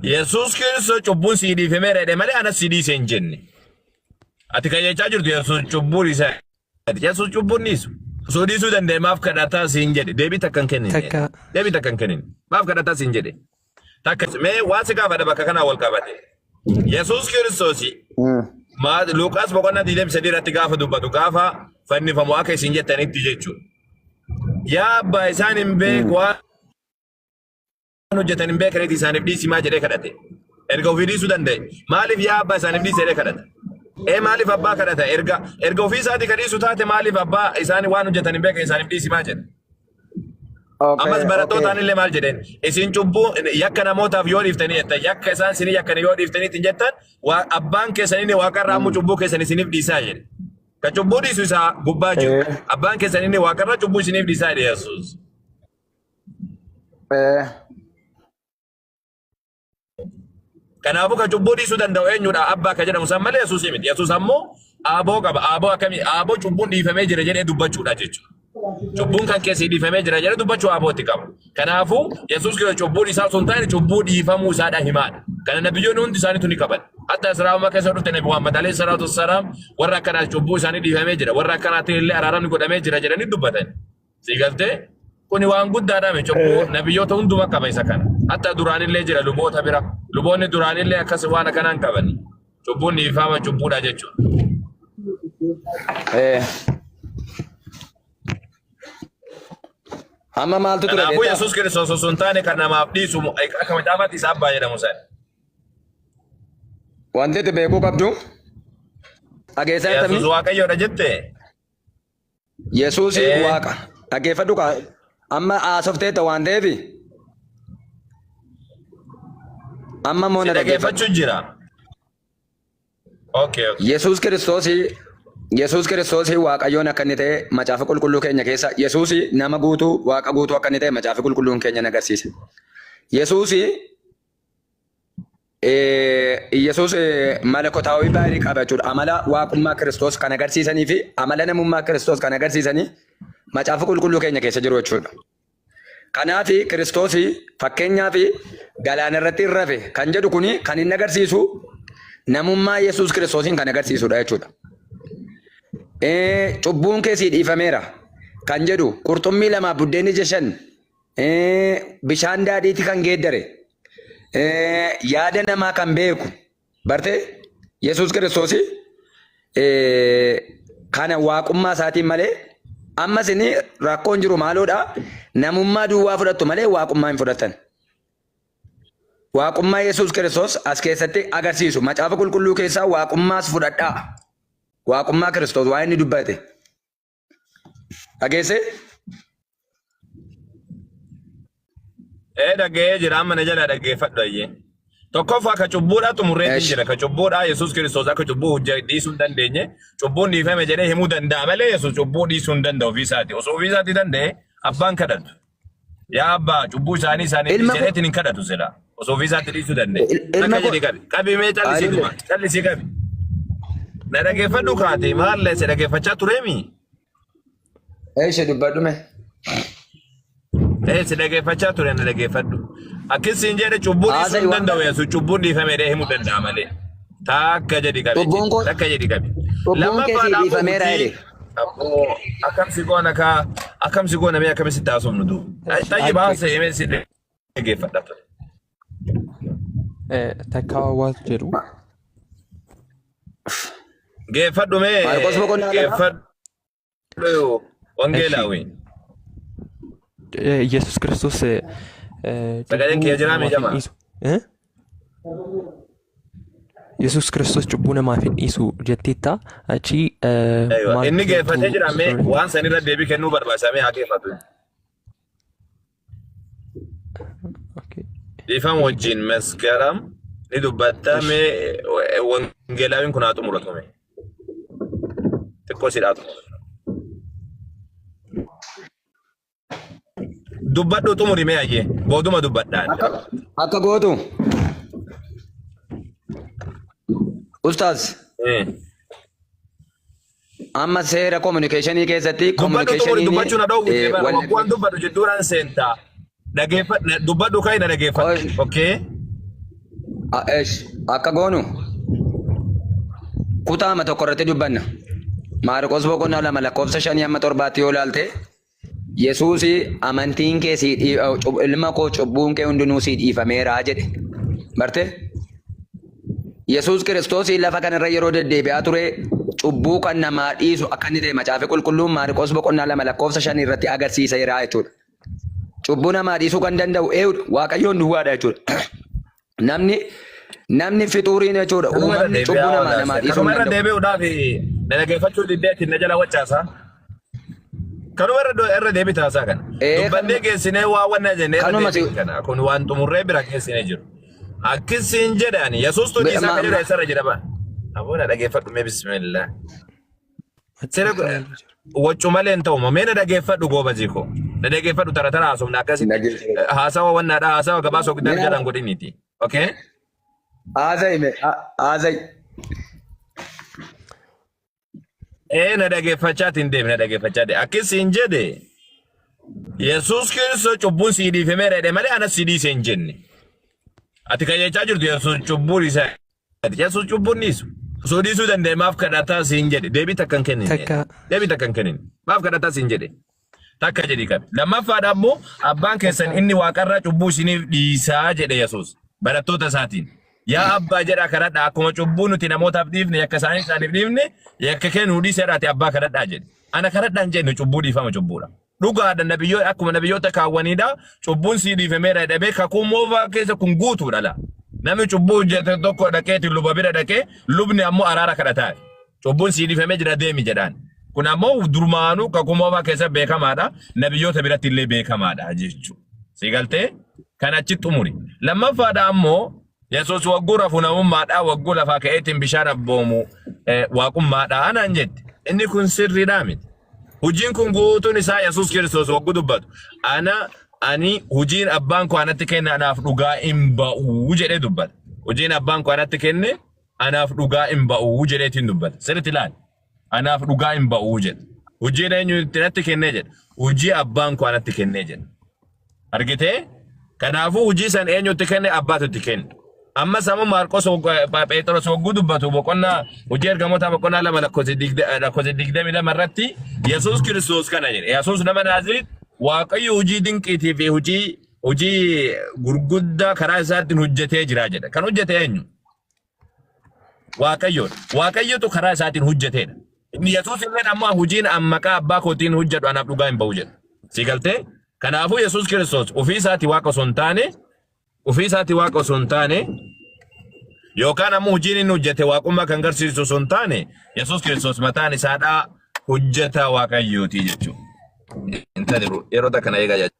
Yesuus Kiristoos cubbuun sii dhiifameera jedhe malee anas sii dhiise hin jenne. Ati kan jechaa jirtu Yesuus cubbuu dhiisa. Yesuus cubbuun dhiisu. Osoo dhiisuu danda'e maaf kadhataa siin jedhe. Deebii takka hin kennine. Takka. Deebii takka hin kennine. Maaf kadhataa siin jedhe. Takka mee waan si gaafadha bakka kanaa wal qabate. Yesuus Kiristoos Luqaas boqonnaa 23 irratti gaafa dubbatu gaafa fannifamu akka isin jettanitti jechuudha. Yaa abbaa isaan hin beeku waan hojjetan hin beekaniiti isaaniif dhiisi maa jedhee kadhate. Erga ofii dhiisuu danda'e. Maaliif yaa abbaa isaaniif dhiisi jedhee kadhata? Ee maaliif abbaa kadhata? Erga ofii isaatii ka dhiisu taate maaliif abbaa isaan waan hojjetan hin beekan isaaniif dhiisi maa jedhe? Ammas barattootaan illee maal jedheen? Isin cubbuu yakka namootaaf yoo dhiiftanii jettan yakka isaan isinii yakkan yoo dhiiftanii ittiin jettan abbaan keessan inni waaqarraa ammoo cubbuu keessan isiniif dhiisaa jedhe. Ka cubbuu dhiisu isaa gubbaa jiru. Abbaan keessan inni waaqarraa cubbuu isiniif dhiisaa jedhe Yesuus. Kanaafuu ka cubbuu dhiisuu danda'u eenyudha? Abbaa ka jedhamu san malee Yesuusii miti. Yesuus ammoo aaboo qaba. Aaboo akkamii? Aaboo cubbuun dhiifamee jira jedhee dubbachuudha jechuudha. Cubbuun kan keessi dhiifamee jira jedhee dubbachuu aabootti qaba. Kanaafuu Yesuus kiristoos cubbuun isaa osoo hin taane cubbuu dhiifamuu isaadha himaadha. Kana nabiyyoonni hundi isaaniitu ni qaban. Hatta Islaamummaa keessa dhufte Nabi Muhammad alayhi salaatu wassalaam warra akkanaa cubbuu isaanii dhiifamee jira. Warra akkanaatiin illee araaramni godhamee jira jedhanii dubbatan. Si galtee? Kuni waan guddaadha mi cubbuu nabiyyoota hunduma qaba isa kana. Hatta duraanillee jira luboota bira. Luboonni duraanillee akkas waan akkanaan qabani. Cubbuun dhiifama cubbuudha jechuudha. Amma maaltu ture Kanaafuu beektaa? Yesuus Kiristoos osoo hin taane kan namaaf dhiisu akka macaafaatti isa abbaa jedhamu sana. Wanti ati beekuu qabdu dhageessaa Yesuus jirtanii? Waaqayyoodha jette? Yesuus Ee. Waaqa. Dhaggeeffadhu kaa amma haasofteetta waan ta'eef amma immoo Si na dhaggeeffadhu. dhaggeeffachuu jira. Okay, okay. Yesuus Kiristoos Waaqayyoon akka inni ta'e macaafa qulqulluu keenya keessa Yesuus nama guutuu Waaqa guutuu akka inni ta'e macaafa qulqulluun keenya ni agarsiisa. Yesuus Yesuus malakotaawii baay'ee qaba jechuudha. Amala waaqummaa Kiristoos kan agarsiisanii fi amala namummaa Kiristoos kan agarsiisanii macaafa qulqulluu keenya keessa jiru jechuudha. Kanaaf Kiristoos fakkeenyaaf galaana irratti hin rafe kan jedhu kun kan inni agarsiisu namummaa Yesuus Kiristoosiin kan agarsiisudha jechuudha. Cubbuun kee sii dhiifameera kan jedhu qurxummii lamaaf buddeenni ija shan bishaan daadhiitti kan geeddare yaada namaa kan beeku barte Yesuus Kiristoos kana waaqummaa isaatiin malee ammas inni rakkoon jiru maaloodha namummaa duwwaa fudhattu malee waaqummaa hin fudhattan. Waaqummaa Yesuus Kiristoos as keessatti agarsiisu macaafa qulqulluu keessaa waaqummaas fudhadhaa. Waaqummaa Kiristoos waa inni dubbate. Dhageessee? Ee dhaga'ee jira amma na jalaa dhaggeeffadhu ayyee. Tokkoffaa ka cubbuudhaa xumurreetiin Esh. jira. Ka cubbuudhaa Yesuus Kiristoos akka cubbuu hojje dhiisuu hin dandeenye cubbuun dhiifame jedhee himuu danda'a malee Yesuus cubbuu dhiisuu hin danda'u ofii isaati. Osoo ofii isaatii danda'e abbaan kadhatu. Yaa abbaa cubbuu isaanii isaaniif Ilma dhiisi koo jedheetiin hin kadhatu silaa. Osoo ofii isaatti dhiisuu danda'e. ilma Takka koo jedhi qabi. Qabi mee callisii Ayilee. duma. Callisii qabi. Na dhaggeeffadhu kaate maal si dhaggeeffachaa tureemi? Eeshe dubbadhu mee. Ee si dhaggeeffachaa ture na dhaggeeffadhu. Akkas siin jedhe cubbuu dhiisuu Haasa'i hin waan danda'u yesu cubbuun dhiifame jedhee himuu danda'a malee. Takka jedhi qabi. Cubbuun koo Takka jedhi qabi. cubbuun kee sii Lammaffaadhaan dhiifameera hojii jedhe. abboo akkam si goona kaa akkam si goona mee akkam sitti haasofnu duuba. Xayyi baasee himee si dhaggeeffadha ture. Takkaa waan jedhu Geeffadhu mee Maarqos boqonnaa 2 geeffadhu wangeelaawi. Yesuus Kiristoos Sagaleen cubbuu kiyya jiraa namaaf hin miidhama. dhiisu. Eh? Yesuus Kiristoos cubbuu namaaf hin dhiisu jetteetta. Achi Aywa. Maark Inni geeffatee 2 jira mee sorry. waan sanirra deebii kennuu barbaachisa mee haa geeffatu. Okay. Dhiifama wajjin maskaram ni dubbatta Ish. mee wangeelaawiin kun haa xumuratu mee. Xiqqoo si haa xumuratu. Dubbadhu xumuri mee ayyee booduma dubbadhaan. Akka akka gootu. Ustaaz amma seera kominikeeshinii keessatti Dubbadhu xumuri kominikeeshiniin dubbachuu na dhoowwite bara wal waan dubbadhu jidduudhaan seentaa. Dhageeffadhu dubbadhu kai na dhageeffadhu. Qoy- Okay. Esh, akka goonu kutaama tokko irratti dubbanna. Maarqos boqonnaa 2 lakkoofsa 5 hamma 7tti yoo ilaalte Yesuus amantiin kee sii dhii- ilma koo cubbuun kee hundinuu sii dhiifameera jedhe. Barte? Yesuus Kiristoos lafa kanarra yeroo deddeebi'aa ture cubbuu kan namaa dhiisu akka inni ta'e macaafa qulqulluun Maarqos boqonnaa 2 lakkoofsa 5 irratti agarsiiseera jechuudha. Cubbuu namaa dhiisuu kan danda'u eenyudha? Waaqayyoon duwwaadha jechuudha. Namni namni fixuuriin jechuudha. Kanuma irra Uumamni deebi'aa cubbuu namaa oolaa. namaa dhiisuu Kanuma hin irra danda'u. deebi'uudhaaf na dhaggeeffachuu diddee ittiin na jala wacaasa. Kanuma irra irra deebi taasaa kana. Ee, Dubbannee kanuma geessinee waa wanna jennee irra kanuma si deebiin kana. Kun waan xumurree bira geessinee jiru. Akkisiin jedhaan Yesuustu be- dhiisaa ma, kan jedhu ma, eessarra jira ba. Aboo na dhaggeeffadhu mee bismillah. Sira Macaafa ilaaluu jira. waccu malee hin ta'u mee na dhaggeeffadhu goobazii koo. Na dhaggeeffadhu tara tara haasofna akkasitti Dhageeffadhu. haasawa wannaadha haasawa gabaa soogiddaa Mee jalaan godhiniiti. Okay? haasa'ime haasa'i. Ee na dhaggeeffachaatiin deemi na dhaggeeffachaa deemi. Akkasiin jedhe Yesuus Kiristoos cubbuun sii dhiifameera jedhe malee anas si dhiise hin jenne. Ati kan jechaa jirtu Yesuus cubbuun isaa. Yesuus cubbuun dhiisu. Osoo dhiisuu danda'e maaf kadhataa siin jedhe deebii takka hin kennine. Takka Deebii takka hin kennine. Maaf kadhataa siin jedhe. Takka jedhii qabe. Lammaffaadha ammoo abbaan keessan inni waaqarraa cubbuu isiniif dhiisaa jedhe Yesuus barattoota isaatiin. Yaa abbaa jedhaa kadhadhaa akkuma cubbuu nuti namootaaf dhiifne yakka isaanii isaaniif dhiifne yakka kee nuu dhiiseera ati abbaa kadhadhaa jedhe. Ana kadhadhaa hin jenne cubbuu dhiifama cubbuudha. Dhugaadha nabiyyoota akkuma nabiyyoota kaawwaniidha cubbuun sii dhiifameera jedhamee kakuu moofaa keessa kun guutuudha la. Namni cubbuu hojjete tokko dhaqeeti luba bira dhaqee lubni ammoo araara kadhataa. Cubbuun sii dhiifamee jira deemi jedhaan. Kun ammoo durmaanuu kakuu moofaa keessa beekamaadha. Nabiyyoota biratti illee beekamaadha jechuudha. Si galtee? Kan achi xumuri. Lammaffaadha ammoo Yesuus wagguu rafu namummaadha wagguu lafaa ka'eetiin bishaan abboomu waaqummaadha anaan jette. Inni kun sirriidhaa miti. Hojiin kun guutuun isaa Yesuus Kiristoos wagguu dubbatu. Ana ani hojiin abbaan koo anatti kenne anaaf dhugaa hin ba'u jedhee dubbata. Hojiin abbaan koo anatti kenne anaaf dhugaa hin ba'u jedheetiin dubbata. Sirriitti ilaali. Anaaf dhugaa hin ba'u jedha. Hojiin eenyu natti kennee jedha. Hojii abbaan koo anatti kennee jedha. Argitee? Kanaafuu hojii san eenyutti kenne abbaatu itti kenne. Ammas ammoo Maarqos Pheexros hogguu dubbatu boqonnaa hojii ergamootaa boqonnaa 2 lakkoofsa 22 irratti Yesuus Kiristoos kana jedhe. Yesuus nama Naaziriit Waaqayyo hojii dinqiitii fi hojii hojii gurguddaa karaa isaatiin hojjetee jira jedha. Kan hojjete eenyu? Waaqayyoodha. Waaqayyotu karaa isaatiin hojjeteedha. Inni Yesuus illee ammoo hojiin an maqaa abbaa kootiin hojjedhu anaaf dhugaa hin ba'u jedha. Si galtee? Kanaafuu Yesuus Kiristoos ofii isaatii waaqa osoo hin taane ofii isaatii waaqa osoo hin taane yookaan ammoo hojiin inni hojjete waaqummaa kan garsiisu osoo hin taane Yesuus Kiristoos mataan isaadhaa hojjetaa waaqayyooti jechuudha. Intali yeroo takka na eegaa jechuudha.